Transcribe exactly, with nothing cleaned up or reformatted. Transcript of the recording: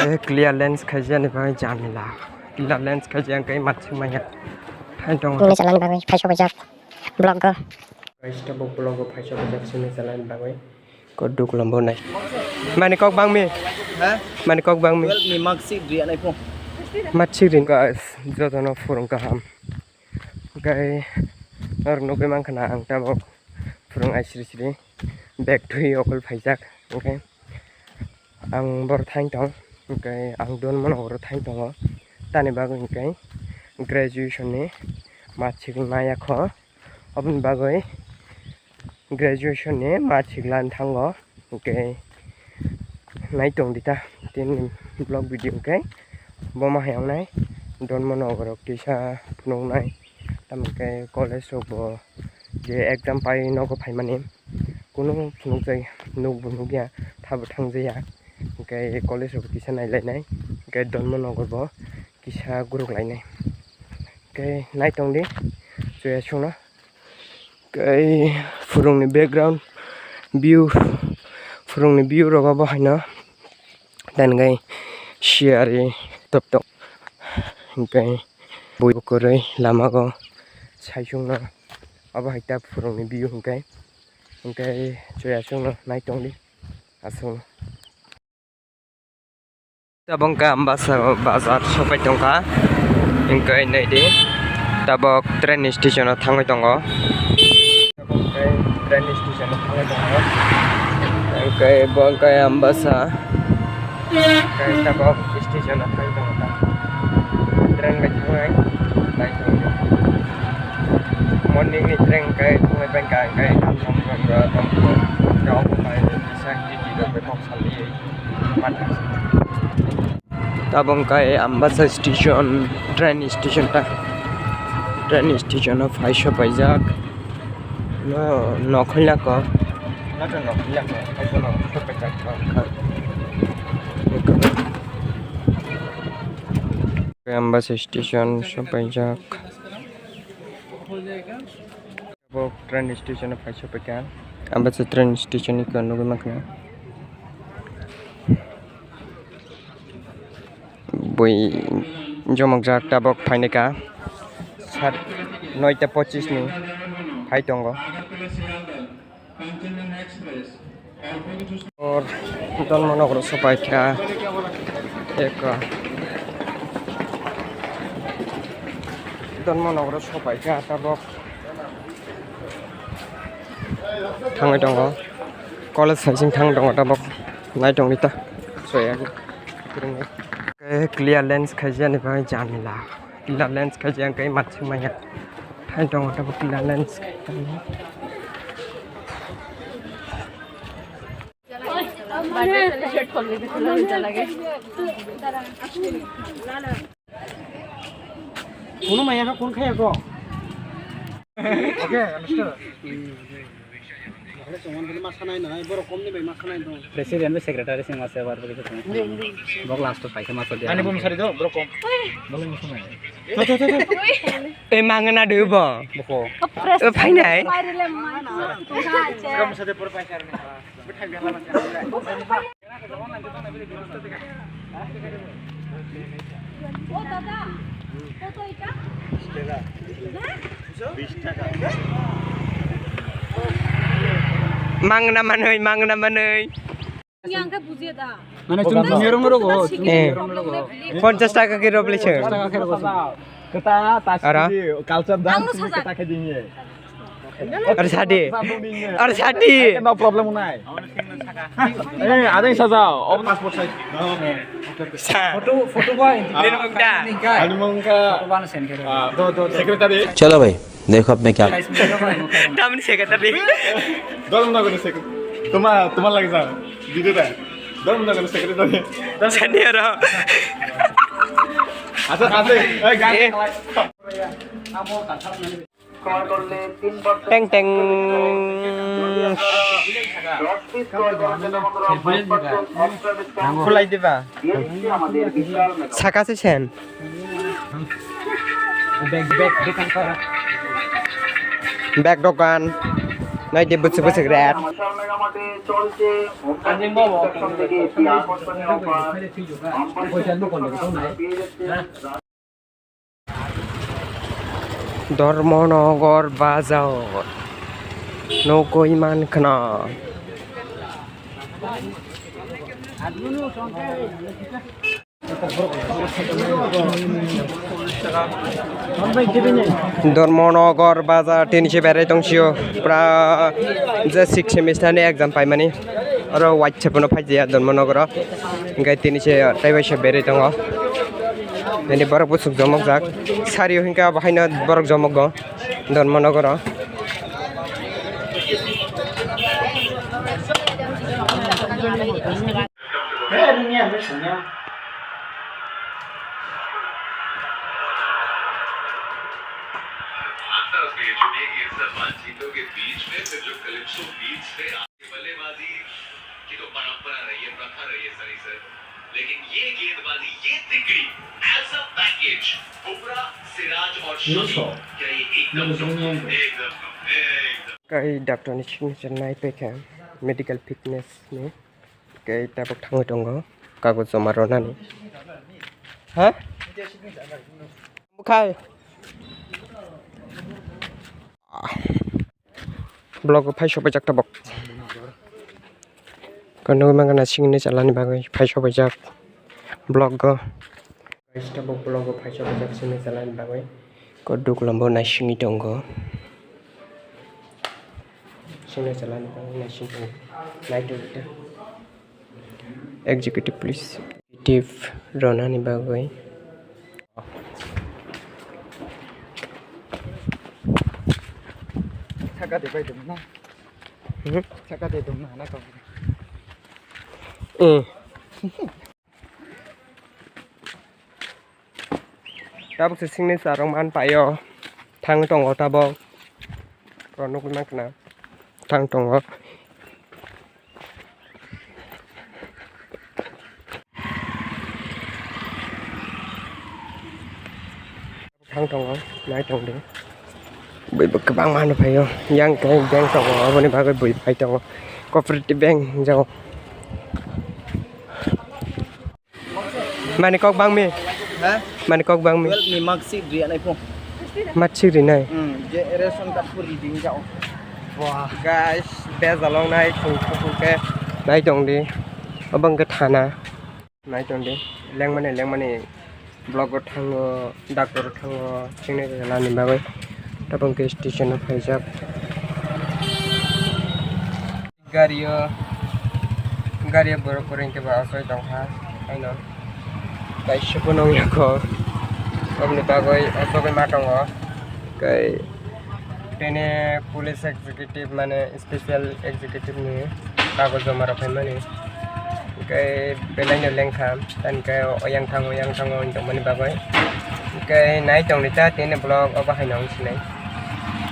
Eh, clear lens khaijani bagwi jamila. Clear lens khaijak khe matsi manya. Hai dong. Ini jalan bagwi phaiso bajak. Vlog go. Guys, tabuk vlog go phaiso bajak simi jalan bagwi. Ko duk lombo nai. Mani kok bangmi? Ha? Mani kok bangmi? Twelve ni mark sheet ri anai pho. Mark sheet ring guys, jotono phurung kaham. Hwnkhe norok nugwi mankha na ang tabuk phurung ai siri siri bag twi okol phaijak. Hwnkhe ang bor thain tong, hwnkhe ang Dharmanagar o thain tongo. Tani bagwi hwnkhe graduation ni mark sheet maya kho. Oboni bagwi graduation ni mark sheet lan thango, hwnkhe nai tong di ta tini vlog video hwnkhe bo ma hai wngnai Dharmanagar o kisa phunuknai, tamo hwnkhe college rok bo je exam pai nogo phaimani kunu phunukjai, nukbo nukya, thabo thangjaya, hwnkhe college rok kisa nailainai, hwnkhe Dharmanagar bo kisa guruk lainai, hwnkhe nai tong di chuya songno. Kei phurungni background view, phurungni view rok obo haino. Dan kei siyari toptok. Hingkei bui kwrwi lama o saichung no. Obo hai ta phurungni view hingkei. Hingkei chuya chwngno nai tongdi aswk. Tabok wngkha Ambasa bazar sopai tongkha, hingkhe naidi tabok train station o thangwi tongo. Tabok wngkha train station o thangwi tongo, hingkhe bo wngkha Ambasa, hingkhe tabok station o thangwi tongo ta. Train bai thangwi nai tongo. Morning ni train hingkhe thangwi pai kha, hingkhe tam tam rok tongkha, rok bai kisa titi rok bai kok salwi. Tabok wngkha Ambasa station, train station ta. Train station o phai sopaijak. No, nokhorya ko. Nato nokhorya ko. Hai kono sopaijak ko. Ambasa station sopaijak. Tabok train station o phai sopaikha. Ambasa train station ni nugwi mankha. Bui jomokjak tabok phainaikha. Sat noita pochis ni phai tongo. Or Dharmanagar o sopaikha. Eko Dharmanagar o sopaikha tabok. Thangwi tongo. College side sing thangwi tongo tabok. Nai tongdi ta. Soya. Clear lens khaijani bagwi jamila. Clear lens khaijak khe matsi manya. Thai tongo tabok clear lens khaijani. Kuno maya ka kun khaya ko. Okay, understood. President bai secretary sing masa bar bar kita. Bok last to paisa masa dia. Ani bum sari do, bro kom. Bok last to. Eh, mangna dui bo. Boko. Eh, phainai. Mangna manoi, mangna manoi. Yang ke bujiya da. Mane chung chung nero nero go. Eh. Ponchas taka ke roble chhe. Ponchas taka ke roble chhe. Kata tas. Ara? Culture dance. Ang no saja. Kata ke dinge. Ar sadi. Ar sadi. No problem nai. Eh, adeng saja. Om passport size. Sa. Photo, photo ba. Ani mangka. Photo ba na send kero. Ah, do, do, do. Secretary. Chalo bhai, dekho apne kya. Tamni secretary. Dorm nagar secretary. Tuma, tuma lagi sa. Dide da. Dorm nagar secretary. Sani aro. Acha, acha. Eh, guys. Teng teng. Khulai diba? Saka se sen. Bag, bag, dokan kara. Bag dokan. Nai de bwswk bwswk red. Dharmanagar bazar nugwi mankha. Dharmanagar bazar tini se berai tong sio, pura je six semester ni exam paimani oro waisa phano phai jaya Dharmanagar o, hingke tini se tei waisa berai tongo, nini borok bwswk jomok jak sari o hingke abo haino borok jomok go Dharmanagar o. भागता उसके ये छुट्टी है कि इन सब बातचीतों के बीच में फिर जो कलिप्सो बीट्स पे आपकी बल्लेबाजी की तो परंपरा रही है, प्रथा रही है सनी सर, लेकिन ये गेंदबाजी, ये तिकड़ी, as a package, बुमराह, सिराज और शमी, क्या ये एकदम, एकदम, एकदम। Kai doctor ni signature nai pekha medical fitness ni. Kei tabuk thangwi tongo kagoz joma rwnani. Ha? Bukhai. Block o phai sophaijak tabuk. Kwnwi mangana singni chalani bagwi phai sophaijak block o. Guys, tabuk block o phai sophaijak singni chalani bagwi. Koduk lombo naisingwi tongo. Singni chalani bagwi naisingwi tongo. Naitugwi ta. Executive please. Executive rwnani bagwi. Saka de bai dum na. Hmm? Saka de dum na na ka. Hmm. Tabuk se singni charwk man paio. Thang tongo tabuk. Oro nugwi mankha na. Thang tongo. Thang tongo. Nai tong di. Bui bo kwbangma no phaio. Yang khe bank tongo. Aboni bagwi bui phai tongo. Cooperative bank hinjago. Mani kok bangmi? Ha? Mani kok bangmi? Twelve ni mark sheet ri anai pho. Mark sheet ri nai? Hmm, je ration card pho ri ding jao. Wah. Guys, bejal ong nai, thung thung thung khe nai tong di. Obo hwnkhe thana. Nai tong di. Lengmani, lengmani block o thango, doctor o thango, singni nani bagwi. Tabuk hwnkhe station o phaijak. Gari o, gari o borok kwrwi hwnkhe ba asai tongkha, haino kaisa phano wngya kho, aboni bagwi asogwi ma tongo, tei tini police executive mane special executive ni kagoz joma rok phaimani, tei belai no lengkha, tei hwnkhe oyang thango, oyang thango hinwi tongmani bagwi, tei nai tongdi ta tini vlog obo haino wng sinai.